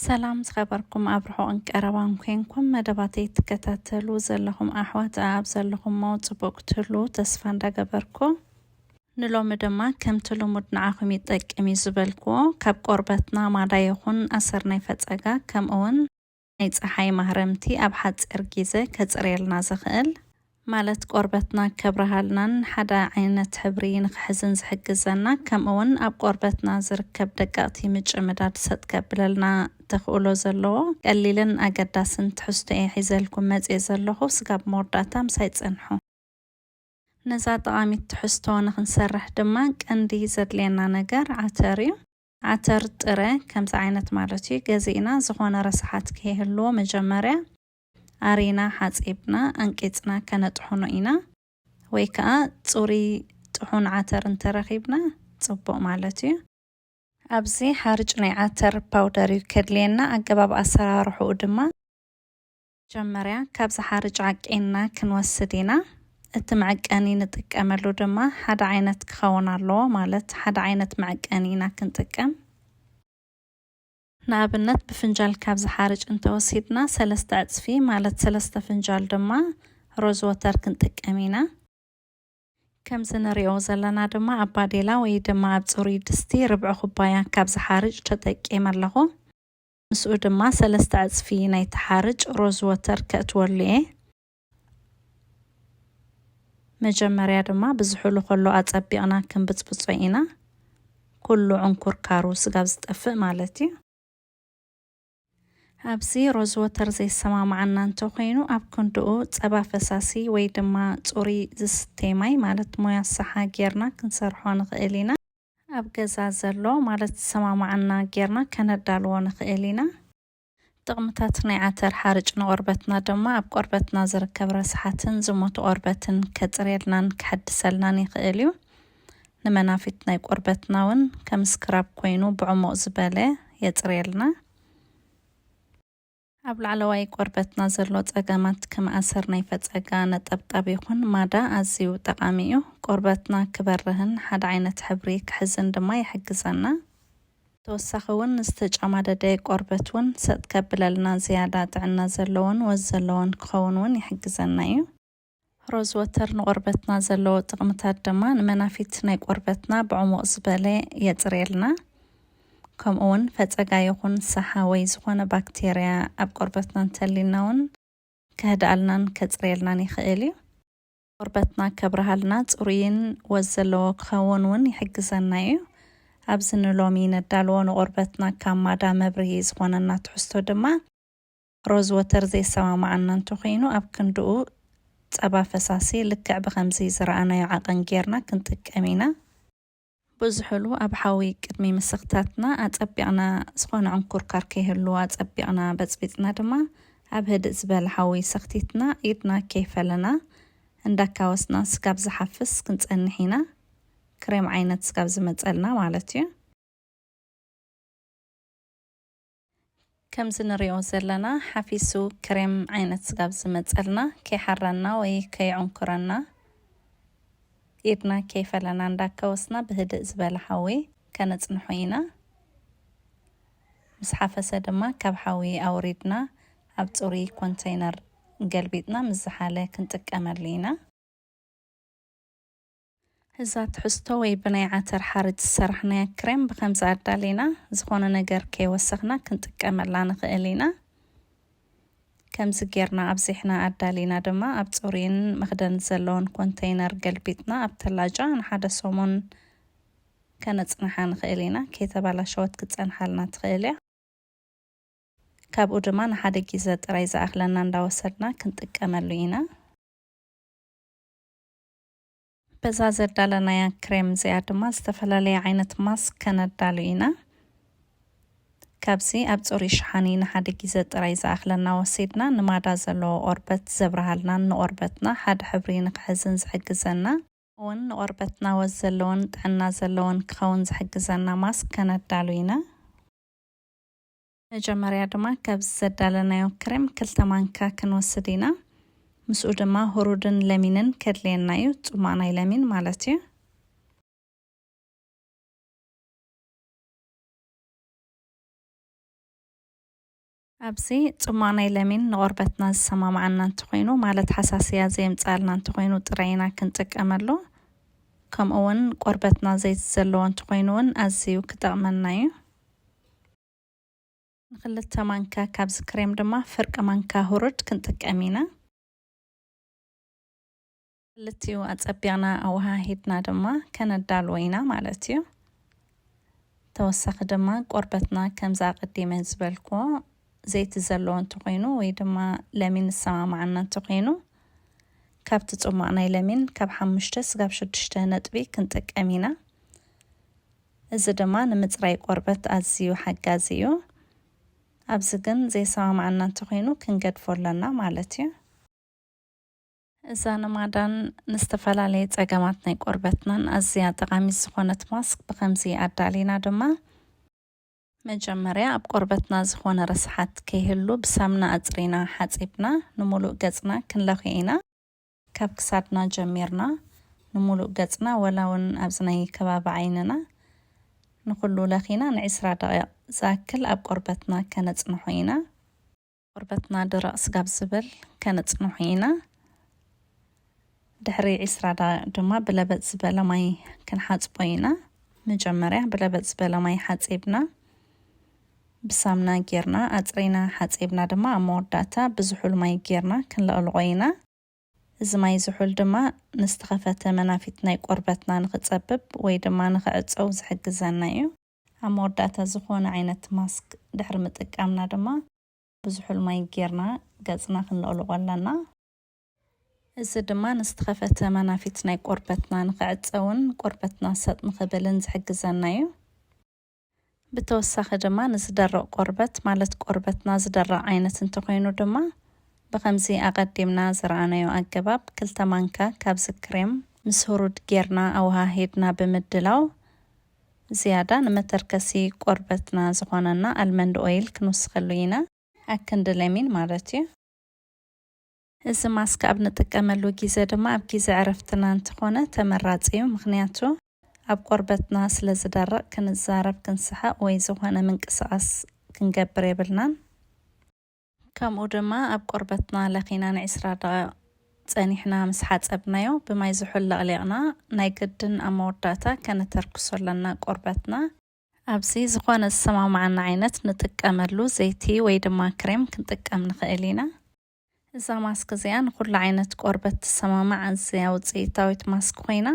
ሰላም ዝኸበርኩም ኣብ ርሑቕን ቀረባን ኮንኩም መደባተይ ትከታተሉ ዘለኹም ኣሕዋት ኣብ ዘለኹሞ ጽቡቕ ክትህሉ ተስፋ እንዳገበርኩ፣ ንሎሚ ድማ ከምቲ ልሙድ ንዓኹም ይጠቅም እዩ ዝበልክዎ ካብ ቆርበትና ማዳ ይኹን ኣሰር ናይ ፈጸጋ ከምኡ እውን ናይ ጸሓይ ማህረምቲ ኣብ ሓጺር ግዜ ከጽርየልና ዝኽእል፣ ማለት ቆርበትና ከብርሃልናን ሓደ ዓይነት ሕብሪ ንኽሕዝን ዝሕግዘና፣ ከምኡ እውን ኣብ ቆርበትና ዝርከብ ደቀቕቲ ምጭምዳድ ሰጥ ከብለልና ተኽእሎ ዘለዎ ቀሊልን ኣገዳስን ትሕዝቶ እየ ሒዘልኩም መጽየ ዘለኹ። ስጋብ መወዳእታ ምሳይ ጽንሑ። ነዛ ጠቓሚት ትሕዝቶ ንኽንሰርሕ ድማ ቀንዲ ዘድልየና ነገር ዓተር እዩ። ዓተር ጥረ ከምዚ ዓይነት ማለት እዩ ገዚእና ዝኾነ ረስሓት ከይህልዎ መጀመርያ ኣሪና ሓጺብና ኣንቂጽና ከነጥሕኖ ኢና። ወይ ከኣ ጽሩይ ጥሑን ዓተር እንተረኺብና ጽቡቕ ማለት እዩ። ኣብዚ ሓርጭ ናይ ዓተር ፓውደር እዩ ከድልየና። ኣገባብ ኣሰራርሕኡ ድማ መጀመርያ ካብዚ ሓርጭ ዓቂንና ክንወስድ ኢና። እቲ መዐቀኒ ንጥቀመሉ ድማ ሓደ ዓይነት ክኸውን ኣለዎ፣ ማለት ሓደ ዓይነት መዐቀኒ ኢና ክንጥቀም። ንኣብነት ብፍንጃል ካብዚ ሓርጭ እንተወሲድና ሰለስተ ዕጽፊ ማለት ሰለስተ ፍንጃል ድማ ሮዝ ወተር ክንጥቀም ኢና። ከምዚ ንሪኦ ዘለና ድማ ኣብ ባዴላ ወይ ድማ ኣብ ጽሩይ ድስቲ ርብዒ ኩባያ ካብዚ ሓርጭ ተጠቂመ ኣለኹ። ምስኡ ድማ ሰለስተ ዕጽፊ ናይቲ ሓርጭ ሮዝ ወተር ከእትወሉ እየ። መጀመርያ ድማ ብዝሑሉ ከሎ ኣጸቢቕና ክንብጽብጾ ኢና። ኩሉ ዕንኩርካሩ ስጋብ ዝጠፍእ ማለት እዩ። ኣብዚ ሮዝ ወተር ዘይሰማማዓና እንተኾይኑ ኣብ ክንድኡ ጸባ ፈሳሲ ወይ ድማ ጽሩይ ዝስተ ማይ ማለት ሞያ ሰሓ ጌርና ክንሰርሖ ንኽእል ኢና። ኣብ ገዛ ዘሎ ማለት ዝሰማማዓና ጌርና ከነዳልዎ ንኽእል ኢና። ጥቕምታት ናይ ዓተር ሓርጭ ንቆርበትና ድማ ኣብ ቆርበትና ዝርከብ ረስሓትን ዝሞቱ ቆርበትን ከጽርየልናን ክሕድሰልናን ይኽእል እዩ። ንመናፊት ናይ ቆርበትና እውን ከም ስክራብ ኮይኑ ብዕሙቕ ዝበለ የጽርየልና። ኣብ ላዕለዋይ ቆርበትና ዘሎ ጸገማት ከም ኣሰር ናይ ፈጸጋ ነጠብጣብ ይኹን ማዳ ኣዝዩ ጠቓሚ እዩ። ቆርበትና ክበርህን ሓደ ዓይነት ሕብሪ ክሕዝን ድማ ይሕግዘና። ተወሳኺ እውን ንዝተጨማደደ ቆርበት እውን ሰጥ ከብለልና ዝያዳ ጥዕና ዘለዎን ወዝ ዘለዎን ክኸውን እውን ይሕግዘና እዩ። ሮዝ ወተር ንቆርበትና ዘለዎ ጥቕምታት ድማ ንመናፊት ናይ ቆርበትና ብዕሙቕ ዝበለ የጽርየልና። ከምኡ እውን ፈጸጋ ይኹን ሰሓ ወይ ዝኾነ ባክቴርያ ኣብ ቆርበትና እንተሊና እውን ከህድኣልናን ከጽርየልናን ይኽእል እዩ። ቆርበትና ከብርሃልና ጽሩይን ወዝ ዘለዎ ክኸውን እውን ይሕግዘና እዩ። ኣብዚ ንሎሚ ነዳልዎ ንቆርበትና ካብ ማዳ መብርሂ ዝኾነና ትሕዝቶ ድማ ሮዝ ወተር ዘይሰማማዓና እንተኾይኑ ኣብ ክንድኡ ጸባ ፈሳሲ ልክዕ ብኸምዚ ዝረኣናዮ ዓቐን ጌርና ክንጥቀም ኢና። ብዙሕሉ ኣብ ሓዊ ቅድሚ ምስኽታትና ኣጸቢቕና ዝኾነ ዕንኩርካር ከይህሉ ኣጸቢቕና በጽቢጽና ድማ ኣብ ህድእ ዝበለ ሓዊ ሰኽቲትና ኢድና ከይፈለና እንዳካወስና ስጋብ ዝሓፍስ ክንጸንሕ ኢና። ክሬም ዓይነት ስጋብ ዝመጸልና ማለት እዩ። ከምዚ ንሪኦ ዘለና ሓፊሱ ክሬም ዓይነት ስጋብ ዝመጸልና ከይሓረና ወይ ከይዕንኩረና ኢድና ከይፈለና እንዳከወስና ብህድእ ዝበለ ሓዊ ከነጽንሖ ኢና። ምስ ሓፈሰ ድማ ካብ ሓዊ ኣውሪድና ኣብ ጽሩይ ኮንተይነር ገልቢጥና ምስ ዝሓለ ክንጥቀመሉ ኢና። እዛ ትሕዝቶ ወይ ብናይ ዓተር ሓርጭ ዝሰራሕናያ ክሬም ብኸምዚ ኣዳሊና ዝኾነ ነገር ከይወሰኽና ክንጥቀመላ ንኽእል ኢና። ከምዚ ጌርና ኣብዚሕና ኣዳሊና ድማ ኣብ ጽሩይን መኽደን ዘለዎን ኮንተይነር ገልቢጥና ኣብ ተላጃ ንሓደ ሰሙን ከነጽንሓ ንኽእል ኢና። ከይተባላሸወት ክትጸንሓልና ትኽእል እያ። ካብኡ ድማ ንሓደ ግዜ ጥራይ ዝኣኽለና እንዳወሰድና ክንጥቀመሉ ኢና። በዛ ዘዳለናያ ክሬም እዚኣ ድማ ዝተፈላለየ ዓይነት ማስክ ከነዳሉ ኢና። ካብዚ ኣብ ጽሩይ ሸሓኒ ንሓደ ግዜ ጥራይ ዝኣኽለና ወሲድና ንማዳ ዘለዎ ቆርበት ዘብርሃልናን ንቆርበትና ሓደ ሕብሪ ንክሕዝን ዝሕግዘና እውን ንቆርበትና ወዝ ዘለዎን ጥዕና ዘለዎን ክኸውን ዝሕግዘና ማስክ ከነዳሉ ኢና። መጀመርያ ድማ ካብዚ ዘዳለናዮ ክሬም ክልተ ማንካ ክንወስድ ኢና። ምስኡ ድማ ሁሩድን ለሚንን ከድልየና እዩ፣ ጽማቕ ናይ ለሚን ማለት እዩ። ኣብዚ ጽሟቕ ናይ ለሚን ንቆርበትና ዝሰማማዓና እንተኾይኑ፣ ማለት ሓሳስያ ዘየምጽኣልና እንተኾይኑ ጥራይ ኢና ክንጥቀመሉ። ከምኡ እውን ቆርበትና ዘይቲ ዘለዎ እንተኾይኑ እውን ኣዝዩ ክጠቕመና እዩ። ንክልተ ማንካ ካብዚ ክሬም ድማ ፍርቂ ማንካ ሁሩድ ክንጥቀም ኢና። ክልቲኡ ኣጸቢቕና ኣወሃሂድና ድማ ከነዳልዎ ኢና ማለት እዩ። ተወሳኺ ድማ ቆርበትና ከምዚ ኣቐዲመ ዝበልክዎ ዘይቲ ዘለዎ እንተኾይኑ ወይ ድማ ለሚን ዝሰማማዓና እንተኾይኑ ካብቲ ጽሟቕ ናይ ለሚን ካብ ሓሙሽተ ስጋብ ሽዱሽተ ነጥቢ ክንጥቀም ኢና። እዚ ድማ ንምጽራይ ቆርበት ኣዝዩ ሓጋዚ እዩ። ኣብዚ ግን ዘይሰማማዓና እንተኾይኑ ክንገድፎ ኣለና ማለት እዩ። እዛ ንማዳን ንዝተፈላለየ ጸገማት ናይ ቆርበትናን ኣዝያ ጠቓሚት ዝኾነት ማስክ ብኸምዚ ኣዳሊና ድማ መጀመርያ ኣብ ቆርበትና ዝኾነ ረስሓት ከይህሉ ብሳምና ኣጽሪና ሓጺብና ንምሉእ ገጽና ክንለኽዮ ኢና። ካብ ክሳድና ጀሚርና ንምሉእ ገጽና ወላ እውን ኣብዚ ናይ ከባቢ ዓይንና ንኹሉ ለኺና ንዒስራ ደቂቕ ዝኣክል ኣብ ቆርበትና ከነጽንሖ ኢና። ቆርበትና ድርቕ ስጋብ ዝብል ከነጽንሖ ኢና። ድሕሪ ዒስራ ደቂቕ ድማ ብለበጥ ዝበለ ማይ ክንሓጽቦ ኢና። መጀመርያ ብለበጥ ዝበለ ማይ ሓጺብና ብሳምና ጌርና ኣጽሪና ሓጺብና ድማ ኣብ መወዳእታ ብዝሑል ማይ ጌርና ክንለቕልቖ ኢና። እዚ ማይ ዝሑል ድማ ንዝተኸፈተ መናፊት ናይ ቆርበትና ንኽጸብብ ወይ ድማ ንኽዕጸው ዝሕግዘና እዩ። ኣብ መወዳእታ ዝኾነ ዓይነት ማስክ ድሕሪ ምጥቃምና ድማ ብዝሑል ማይ ጌርና ገጽና ክንለቕልቖ ኣለና። እዚ ድማ ንዝተኸፈተ መናፊት ናይ ቆርበትና ንኽዕጸውን ቆርበትና ሰጥ ንኽብልን ዝሕግዘና እዩ። ብተወሳኺ ድማ ንዝደርቕ ቆርበት፣ ማለት ቆርበትና ዝደርቕ ዓይነት እንተኾይኑ ድማ ብኸምዚ ኣቐዲምና ዝረኣናዮ ኣገባብ ክልተ ማንካ ካብዚ ክሬም ምስ ሁሩድ ጌርና ኣወሃሂድና ብምድላው ዝያዳ ንመተርከሲ ቆርበትና ዝኾነና ኣልመንድ ኦይል ክንውስኸሉ ኢና፣ ኣክንዲ ለሚን ማለት እዩ። እዚ ማስክ ኣብ ንጥቀመሉ ግዜ ድማ ኣብ ግዜ ዕረፍትና እንተኾነ ተመራጺ እዩ፣ ምኽንያቱ ኣብ ቆርበትና ስለ ዝደርቕ ክንዛረብ፣ ክንስሕቕ ወይ ዝኾነ ምንቅስቓስ ክንገብር የብልናን። ከምኡ ድማ ኣብ ቆርበትና ለኺና ንዒስራ ደቂቕ ጸኒሕና ምስ ሓጸብናዮ ብማይ ዝሑል ለቕሊቕና ናይ ግድን ኣብ መወዳእታ ከነተርክሶ ኣለና ቆርበትና። ኣብዚ ዝኾነ ዝሰማማዓና ዓይነት ንጥቀመሉ ዘይቲ ወይ ድማ ክሬም ክንጥቀም ንኽእል ኢና። እዛ ማስክ እዚኣ ንኹሉ ዓይነት ቆርበት ትሰማማዕ ኣዝያ ውፅኢታዊት ማስክ ኮይና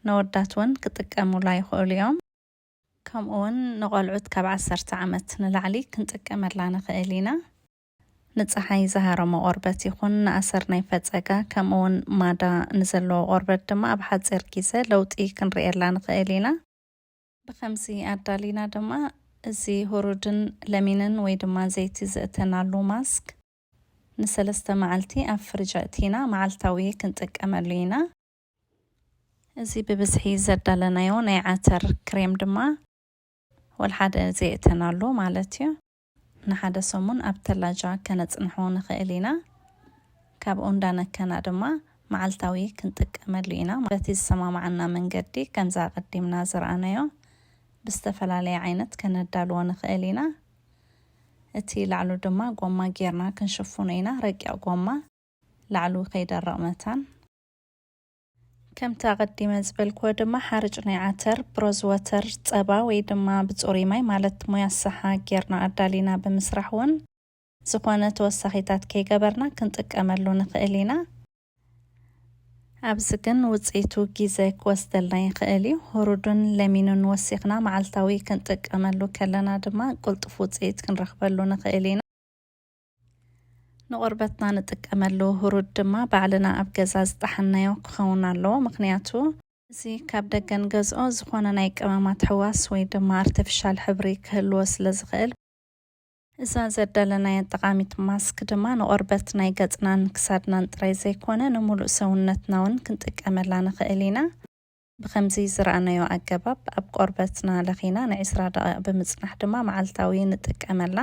ነወዳት እውን ክጥቀሙላ ይኽእሉ እዮም። ከምኡ እውን ንቆልዑት ካብ ዓሰርተ ዓመት ንላዕሊ ክንጥቀመላ ንኽእል ኢና። ንፀሓይ ዝሃረሞ ቆርበት ይኹን ንኣሰር ናይ ፈፀጋ ከምኡ እውን ማዳ ንዘለዎ ቆርበት ድማ ኣብ ሓፂር ግዜ ለውጢ ክንርእየላ ንኽእል ኢና። ብኸምዚ ኣዳሊና ድማ እዚ ሁሩድን ለሚንን ወይ ድማ ዘይቲ ዘእተናሉ ማስክ ንሰለስተ መዓልቲ ኣብ ፍርጅ ኣእቲና መዓልታዊ ክንጥቀመሉ ኢና። እዚ ብብዝሒ ዘዳለናዮ ናይ ዓተር ክሬም ድማ ወልሓደ ዘየእተናሉ ማለት እዩ። ንሓደ ሰሙን ኣብ ተላጃ ከነጽንሖ ንኽእል ኢና። ካብኡ እንዳነከና ድማ መዓልታዊ ክንጥቀመሉ ኢና። በቲ ዝሰማማዓና መንገዲ ከምዛ ኣቐዲምና ዝረኣናዮ ብዝተፈላለየ ዓይነት ከነዳልዎ ንኽእል ኢና። እቲ ላዕሉ ድማ ጎማ ጌርና ክንሽፍኖ ኢና፣ ረቂቕ ጎማ ላዕሉ ከይደርቕ መታን። ከምቲ ኣቐዲመ ዝበልክዎ ድማ ሓርጭ ናይ ዓተር ብሮዝ ወተር ጸባ ወይ ድማ ብጽሩይ ማይ ማለት ሙያሳሓ ጌርና ኣዳሊና ብምስራሕ እውን ዝኾነ ተወሳኺታት ከይገበርና ክንጥቀመሉ ንኽእል ኢና። ኣብዚ ግን ውፅኢቱ ግዜ ክወስደልና ይኽእል እዩ። ሁሩዱን ለሚኑን ወሲኽና መዓልታዊ ክንጥቀመሉ ከለና ድማ ቅልጡፍ ውፅኢት ክንረኽበሉ ንኽእል ኢና። ንቆርበትና ንጥቀመሉ ሁሩድ ድማ ባዕልና ኣብ ገዛ ዝጠሓናዮ ክኸውን ኣለዎ። ምኽንያቱ እዚ ካብ ደገ ንገዝኦ ዝኾነ ናይ ቀመማት ሕዋስ ወይ ድማ ኣርቲፊሻል ሕብሪ ክህልዎ ስለ ዝኽእል። እዛ ዘዳለናያ ጠቓሚት ማስክ ድማ ንቆርበት ናይ ገጽናን ክሳድናን ጥራይ ዘይኮነ ንምሉእ ሰውነትና እውን ክንጥቀመላ ንኽእል ኢና። ብኸምዚ ዝረኣናዮ ኣገባብ ኣብ ቆርበትና ለኺና ንዒስራ ደቂቕ ብምጽናሕ ድማ መዓልታዊ ንጥቀመላ።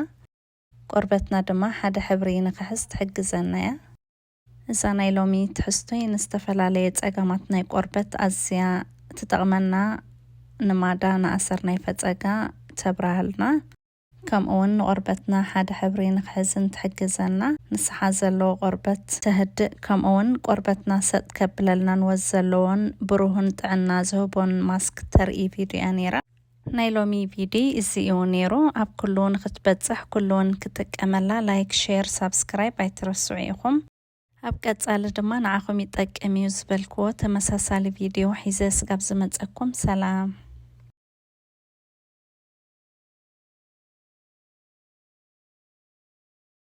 ቆርበትና ድማ ሓደ ሕብሪ ንኽሕዝ ትሕግዘና እያ። እዛ ናይ ሎሚ ትሕዝቶይ ንዝተፈላለየ ጸገማት ናይ ቆርበት ኣዝያ ትጠቕመና። ንማዳ ንኣሰር ናይ ፈጸጋ ተብራሃልና። ከምኡውን ንቆርበትና ሓደ ሕብሪ ንክሕዝን ትሕግዘና። ንስሓ ዘለዎ ቆርበት ተህድእ፣ ከምኡውን ቆርበትና ሰጥ ከብለልናን ወዝ ዘለዎን ብሩህን ጥዕና ዝህቦን ማስክ ተርኢ ቪድዮ እያ ነይራ። ናይ ሎሚ ቪድዮ እዚ እዩ ነይሩ። ኣብ ኩሉ ንክትበፅሕ ኩሉውን ክጥቀመላ ላይክ፣ ሼር፣ ሳብስክራይብ ኣይትረስዑ ኢኹም። ኣብ ቀጻሊ ድማ ንዓኹም ይጠቅም እዩ ዝበልክዎ ተመሳሳሊ ቪድዮ ሒዘ ስጋብ ዝመፀኩም ሰላም።